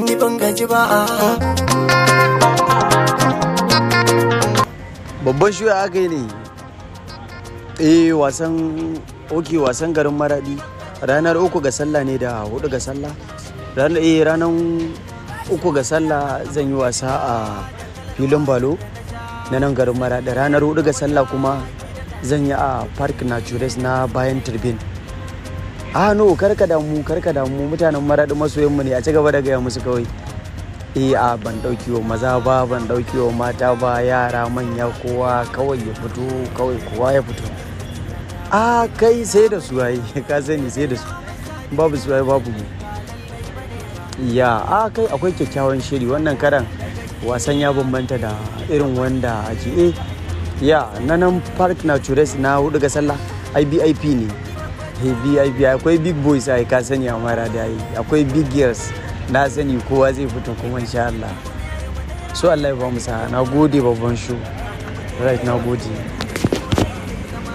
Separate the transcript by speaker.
Speaker 1: Ni ban gaji ba.
Speaker 2: Babban shuya aka yi ne. Eh, wasan, ok, wasan garin Maradi ranar 3 ga Sallah ne da 4 ga Sallah. Ranar 3 ga Sallah zan yi wasa a filin balo na nan garin Maradi. Ranar 4 ga Sallah kuma zan yi a Park Natures na bayan Turbin. Ah no, karka damu, karka damu, mutanen Maradi masoyanmu ne, a ci gaba da gaya musu kawai. Eh, a ban dauki wa maza ba, ban dauki wa mata ba, yara, manya, kowa kawai ya fito, kawai kowa ya fito. A kai sai da su ai, ka sani sai da su. Babu su ai babu mu. Ya, a kai akwai kyakkyawan shiri wannan karan. Wasan ya bambanta da irin wanda ake. Eh ya, na nan Park Natures na 4 ga Sallah ai VIP ne. Eh, VIP, akwai big boys ai, ka sani a Maradi ai akwai big girls. Na sani kowa zai fito kuma insha Allah. So Allah ya ba mu sa'a. Na gode, babban shu. Right, na gode.